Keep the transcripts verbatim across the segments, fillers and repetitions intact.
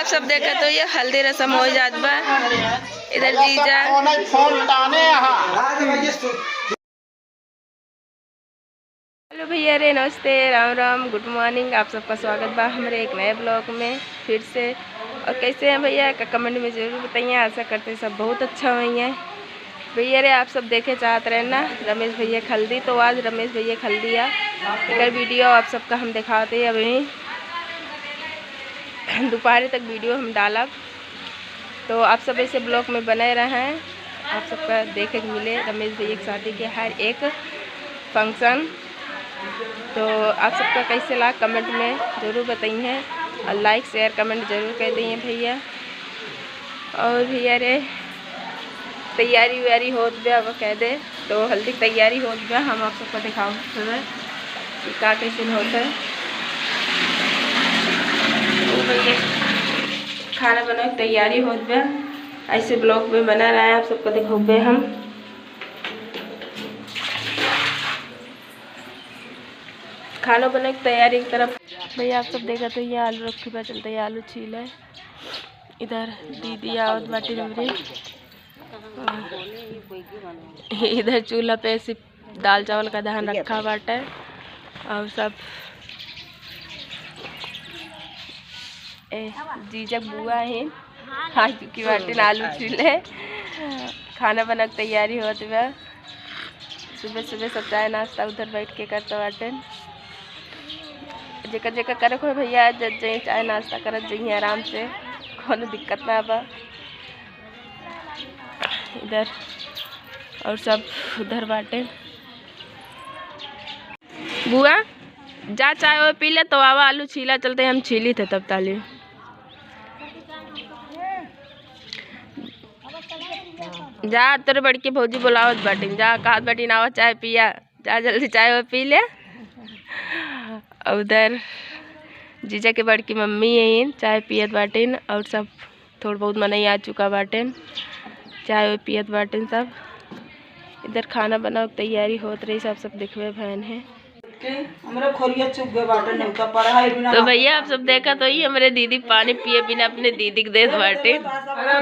सब देखा तो ये हल्दी रसम हो जात बा। इधर जीजा। हेलो भैया रे, नमस्ते, राम राम, गुड मॉर्निंग। आप सबका स्वागत बा हमरे एक नए ब्लॉग में फिर से। और कैसे हैं भैया, का कमेंट में जरूर बताइए। आशा करते हैं सब बहुत अच्छा होइए। भैया रे, आप सब देखे चाहत रहे ना रमेश भैया क हल्दी, तो आज रमेश भैया क हल्दी आ, एकर वीडियो आप सबका हम दिखाते हैं। अभी दोपहर तक वीडियो हम डालब, तो आप सब ऐसे ब्लॉग में बने रहें। आप सबका देखे के मिले रमेश भैया की शादी के हर एक फंक्शन। तो आप सबका कैसे लाग कमेंट में जरूर बताइए, और लाइक शेयर कमेंट जरूर कर दइए भैया। और भैया रे, तैयारी वैयारी होत बा, अब कह दे तो हल्दी की तैयारी होत बा, हम आप सबका दिखाओ थोड़ा कि का कैसे होत है। तो भैया खाना बनावे की तैयारी होत बा, ऐसे ब्लॉग में बना रहे हैं, आप सबका दिखाओ बे हम। खाना बनावे की तैयारी की तरफ भैया आप सब देखा तो ये आलू रखी बा, चलते ये आलू छीले। इधर दीदी आवत बाटी हमरी। इधर चूल्हा पे ऐसी दाल चावल का दहन रखा बाटे और सब ए, जीजा क बुआ है, हाँ, क्योंकि बाटे आलू छीले, खाना बना के तैयारी होत बा। सुबह सुबह सब चाय नाश्ता उधर बैठ के करत बाटे। जेकर जेकर करे को है भैया, जब जाई चाय नाश्ता करत जाई आराम से, कोनो दिक्कत ना बा। इधर और सब उधर बाटे। बुआ, जा चाय वाय पी ले, तो आवा आलू छीला चलते, हम छीली थे तब ताली। जा, तोरे बड़की भौजी बोलावत बाटिन, जा कहत बाटिन, "आवा चाय पिया, जा जल्दी चाय वाय पी ले।" और उधर जीजा के बड़की मम्मी है, चाय पियत बाटिन, और सब थोड़ बहुत मनई आ चुका बाटिन, चाय वाय पियत बाटिन सब। इधर खाना बनावे के तैयारी होत रही, सब सब देखबे भयन है। के हमरे खोरिया चुप गए बाटे, नहीं तो पढ़ाई बिना तो भैया, आप सब देखा तो ही हमरे दीदी पानी पिए बिना अपने दीदी के देत बाटे। अरे,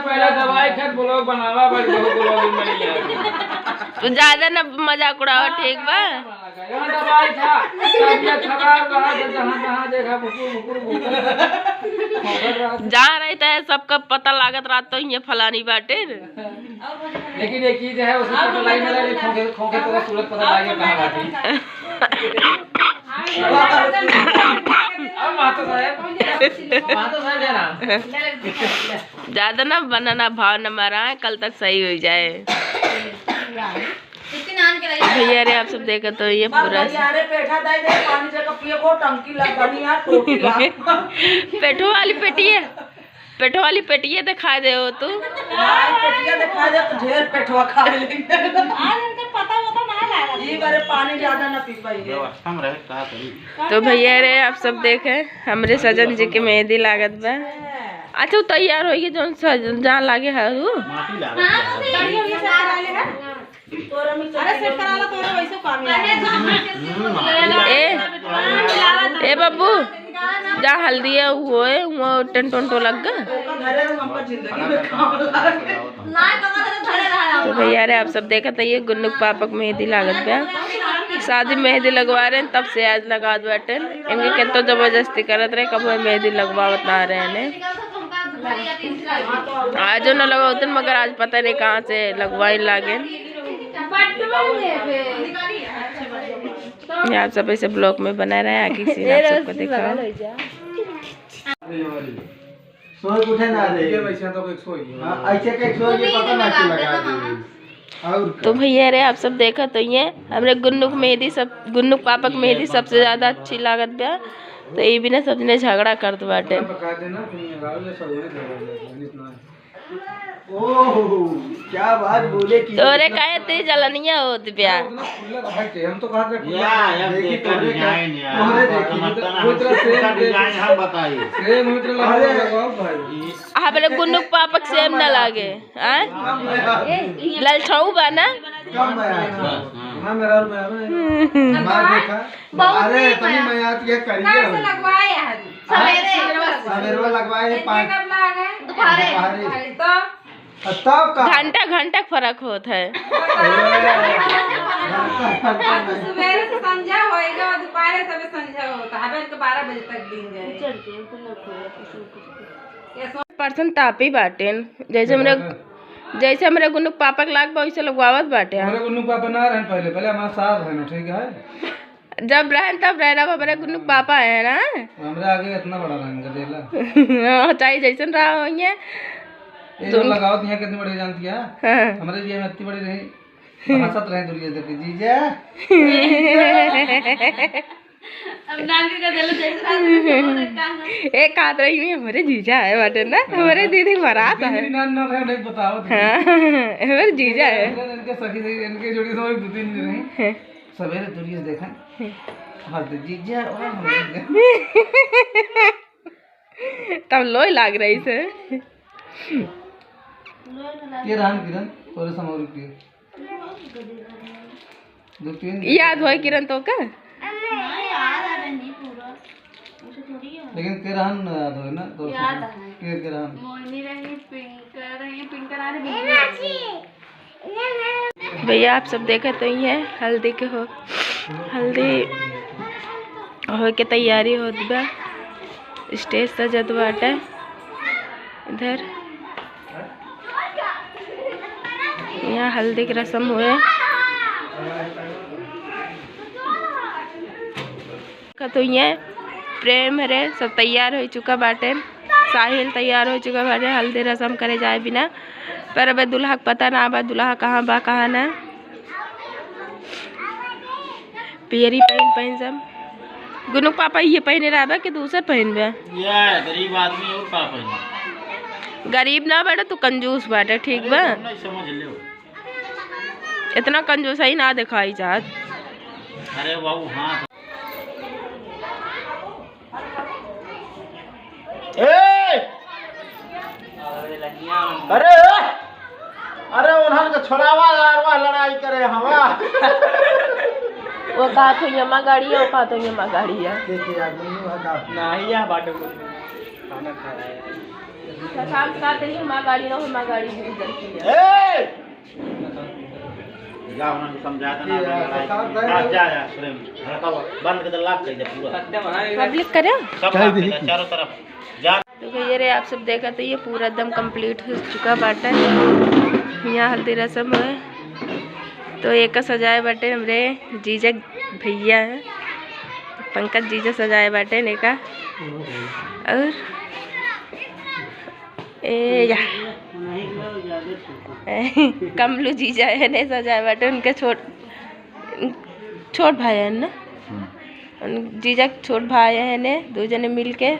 पहले दवाई खात ब्लॉग बनावा, बस बहुत ब्लॉग बन गया। तू ज्यादा ना मजाक उड़ावा, ठीक बा? यहाँ दवाई खा, तबियत खराब रहा, तो जहाँ तहाँ देखा, भुकुर, भुकुर, भुकुर। जहाँ रहता है, सबका पता लागत रहता तो ये फलानी बाटे। लेकिन एक चीज है, उसको पता लगी, मेरा ये खोंखे, खोंखे तो सूरत पता लगी, कहाँ बाटी। अब महतो साहब, महतो साहब है ना? ज्यादा ना बनाना, भाव न मारा, कल तक सही हो जाए। भैया रे, आप सब देखा तो ये पूरा यारे पेठा दे दे, पानी जगह पिए को टंकी लग बनी यार, टोटी ला। पेठो वाली पेटी है। पेटवा वाली पेटिये दिखा दे हो तू। भाई, पेटिया दिखा दे तो ढेर पेटवा खा ले। आज इनका पता वता ना लागल। ई बारे पानी ज्यादा ना पी पाइए। व्यवस्था में रहे, कहा करी। तो भैया रे, आप सब देखे, हमरे सजन जी के मेहंदी लागत बा। अच्छा, उ तैयार होइए, जौन सजन जहाँ लागे है उ। माटी लागत बा। हाँ, तो बढ़िया, बढ़िया से करा ले है। अरे सेट करा ला, तोरे वैसे काम है। ए, ए बाबू, जा हल्दी है, वो है, वो टेंट वेंट लग गया। तो भैया रे, आप सब देखत है, ये गुन्नू के पापा के मेहंदी लागत बा। शादी मेहंदी लगवा रहे हैं, तब से आज लगावत बाटे। इनके केतो जबरदस्ती करत रहे, कबो मेहंदी लगवावत ना रहे ने। आजो न लगौतन, मगर आज पता नहीं कहाँ से लगवाइन लागेन। ये आप सब ऐसे ब्लॉग में बना रहे, आगे सीन आप सबको दिखाओ। सोए उठे ना रे। ये वैसे तो एक सोई है। हाँ, ऐसे के सोई, ये पता ना क्यों लगा दे। और तो का? भैया रे, आप सब देखा तो ये हमरे गुन्नू के मेहंदी सब, गुन्नू के पापा के मेहंदी सबसे ज्यादा अच्छी लागत बा। तो ये बिना सब जने झगड़ा करत बाटे। बता देना, तुम लगाओ, ये सब होने दे, इतना। ओह, क्या बात बोले कि तोरे काहे ते जलनिया होत बा? उतना खुला रहा है, हम तो कहा थे खुला। या, या, देखी देखा तोरे design का, यार, तोरे देखी, समझता ना, वो तो हम same design हम बताई। Same उतरे लगा अरे। लगा भाई। हमरे गुन्नू के पापा के same ना लागे। आय? ललठऊ बा ना? कम है। बस, हाँ। हाँ, मेरा और मैं, मैं। हम्म। माँ देखा। बहुत अरे, नहीं इतनी पाया। मैं याद किया, करिए कब से हो। लगवाए हैं? सवेरे। सवेरे लगवाए हैं, इतने पाँच। कब लागे? दोपहरे। दोपहरे। तो? तब का? घंटा, घंटा के फर्क होत है। अब तो सवेरे से संझा होएगा और दोपहरे से संझा होता है। अब इनके बारह बजे तक दिन जाए। चढ़ के, ऊपर ना खोए, कुछ ना कुछ। ये सो- परसेंट तापी बाटेन। जैसे हमरे, जैसे हमरे गुन्नू के पापा के लाग बा, वैसे लगवावत बाटे। हमरे गुन्नू के पापा ना रहन पहले, पहले हमारा सास रहन, ठीक है? जब रहन तब रहन, अब हमरे गुन्नू के पापा हैं ना। हमरे आगे इतना बड़ा रहन गदेला। हाँ, चाहे जैसन रहा होइए। ये जो लगावत यहाँ कितनी बड़ी जानती है? हाँ। हमरे भी हम इतनी बड़ी रही, हंसत रहे दूरिया से देख के, "जीजा।" अब नानी का दिल जैसे रात में सो रखा है। एक हाथ रही में हमरे जीजा है बाटे ना, हमरे दीदी बारात है। नान ना रहे, नहीं बताओ। हाँ, हमरे जीजा है। इनके सखी सखी, इनके जोड़ी से और दो तीन रही। हाँ। सवेरे दूरिया से देखा, हंस दे, "जीजा, ओ हमरे जीजा।" तब लोई लाग रही से। के रहन किरण, तोरे समोरी के। दो तीन याद होई किरण तो का? नहीं, याद आ रही पूरा। उसे थोड़ी याद। लेकिन के रहन याद होई ना, तो याद है। के, के रहन? मोहिनी रही, पिंकर रही, पिंकर आ रही, बिंदु रही। भैया, आप सब देखत होइहे, हल्दी के हो, हल्दी होए के तैयारी होत बा। स्टेज सजत बाटे इधर। यहाँ हल्दी के रस्म हुए। देखत होइहे, प्रेम हरे, सब तैयार होइ चुका बाटे। साहिल तैयार होइ चुका बाटे हल्दी रस्म करे जाए बिना, पर अबे दुल्हा के पता ना बा, दुल्हा कहाँ बा, कहाँ ना। पियरी पहिन, पहिन सब। गुनू के पापा ये पहिने रहबे कि दूसर पहिनबे? ये गरीब आदमी और का पहिने? गरीब ना बाटे, तू कंजूस बाटे, ठीक बा? अरे, तुम नहीं समझ लियो। इतना कंजूसाई ना दिखाई जात। अरे बाबू, हाँ। ए! अरे, ए! अरे, उन्हन के छोड़ावा यार, वह लड़ाई करे हवा। वो कहा तो ये माँ गाड़ी है, वो कहा तो ये माँ गाड़ी है। देखिए यार, गुन्नू है का? नहीं, यह बाटे गुन्नू। खाना खा रहा है। प्रशांत कहा तो ये माँ गाड़ी ना हो, माँ गाड़ी है, इधर की है। ए! जा, उन्हन के समझा देना, ये, लड़ाई। प्रशांत है। हाँ, जा, जा, प्रेम। हल्का बंद कर दे, lock कर दे पूरा। पब्लिक करे? सब lock कर दे, चारों तरफ। जा। तो भैया रे, आप सब देखत होइहे पूरा एकदम complete हो चुका बाटे। यहाँ हल्दी रस्म है, तो एका सजाए बाटे हमरे जीजा भैया है, पंकज जीजा सजाए बाटे एका। और ए या कमलू जीजा है ने सजाए बाटे, उनके छोट, छोट भाई है ना? हम्म। उन जीजा के छोट भाई है ने, दो जने मिलके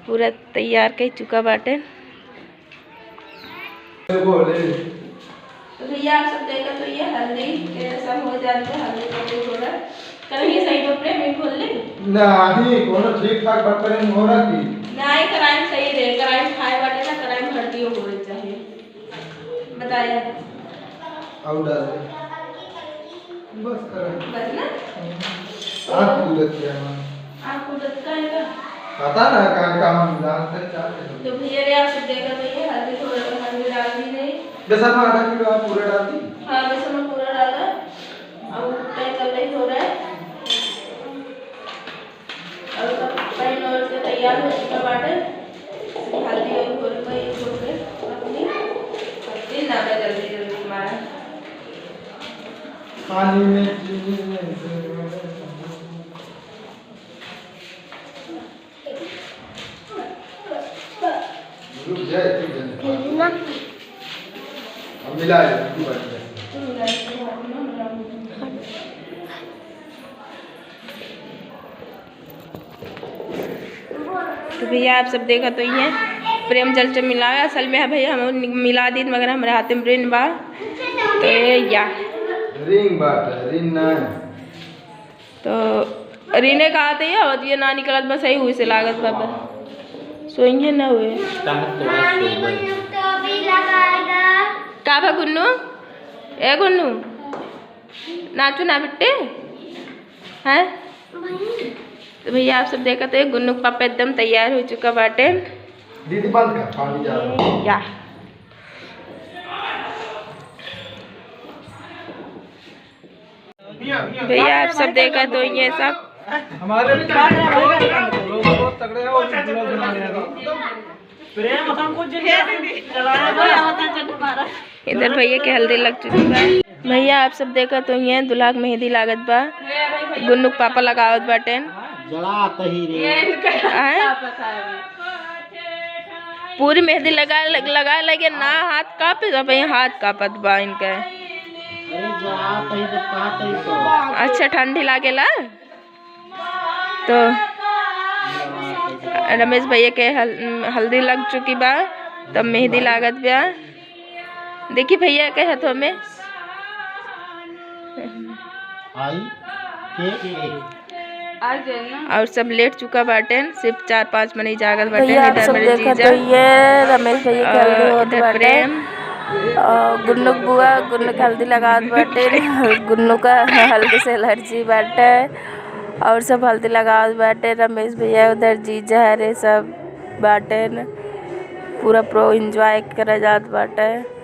पूरा तैयार कर चुका बाटे। तो भैया, आप सब देखत होइहे, हल्दी के रस्म हो जात है, हल्दी पकड़ी हो रहा है। कहीं सही बपरे में खोल ले? नहीं, कोनो ठीक ठाक बपरे में हो रहा की? नहीं, कराई में सही रहे, कराई में खाए बाटे ना, कराई में हड्डियों होए चाहिए। बताइए। और डाल दे। बस करो। बस ना? हम्म। आँख कूदत क्या है? आँख कूदत का है का? पता ना का, का हम जानते हैं, क्या करें? तो भैया रे, आप सब देखत होइहे, हल्दी थोड़ा, हल्दी डाल दी रही। बेसन में आधा किलो आप पूरा डाल दी? हाँ, बेसन में पूरा डाला। अब तय कर रही हो रहा है। अब सब पहिन ओढ़ के तैयार हो चुका बाटे। हल्दी और घोल के, ये घोल के अपनी, अब दिन ना बा जल्दी जल्दी हमारा। पानी में चीनी में से रुक जाए, रुक जाए। ना। अब मिला ले, तू बैठ जा। तो भैया, आप सब देखत होइहे, प्रेम जल से मिलावे। असल में है भैया, हम मिला दीन, मगर हमरे हाथे में ring बा। तो ये या। Ring बाटे, ring ना। तो ring कहा थे ये, और ये ना निकलत, बस यही हुई से लागत बा, बस। सोइहे ना हुए। का बा गुन्नू? ए गुन्नू। नाचू ना बिट्टे, हैं? तो भैया, आप सब देखत हो, गुन्नू के पापा एकदम तैयार हो चुका बाटे। दीदी, बंद कर, पानी जा रहा है। या। भैया, आप सब देखत हो, ये सब हमारे भी लोग बहुत तगड़े हैं, वो भी ब्लॉग बना रहे हैं। इधर भैया के हल्दी लग चुकी बा। भैया, आप सब देखत होइहें, दुल्हा के मेहंदी लागत बा। गुन्नू के पापा लगावत बाटेन। जड़ा तही रे। आय? पूरी मेहंदी लगा, लगा लगे ना, हाथ कांपे, अब ये हाथ कांपत बा इनके। अरे जड़ा तही तो कहा तही तो। अच्छा, ठंडी लागेला? तो रमेश भैया के हल-, हल्दी लग चुकी बा, तब मेहंदी लागत बा। देखी भैया के हाथों में। आई के एक। और सब लेट चुका बाटेन, सिर्फ चार पाँच मनई जागत बाटेन। भैया, आप इधर सब मेरे देखत जीजा होइए, रमेश भैया के हल्दी और होत इधर बाटे। प्रेम। और गुन्नू के बुआ, गुन्नू के हल्दी लगावत बाटे। गुन्नू का हल्दी से एलर्जी बाटे। और सब हल्दी लगावत बाटे। रमेश भैया उधर जीजा है रे, सब बाटेन। पूरा प्रो एंजॉय करा जात बाटे।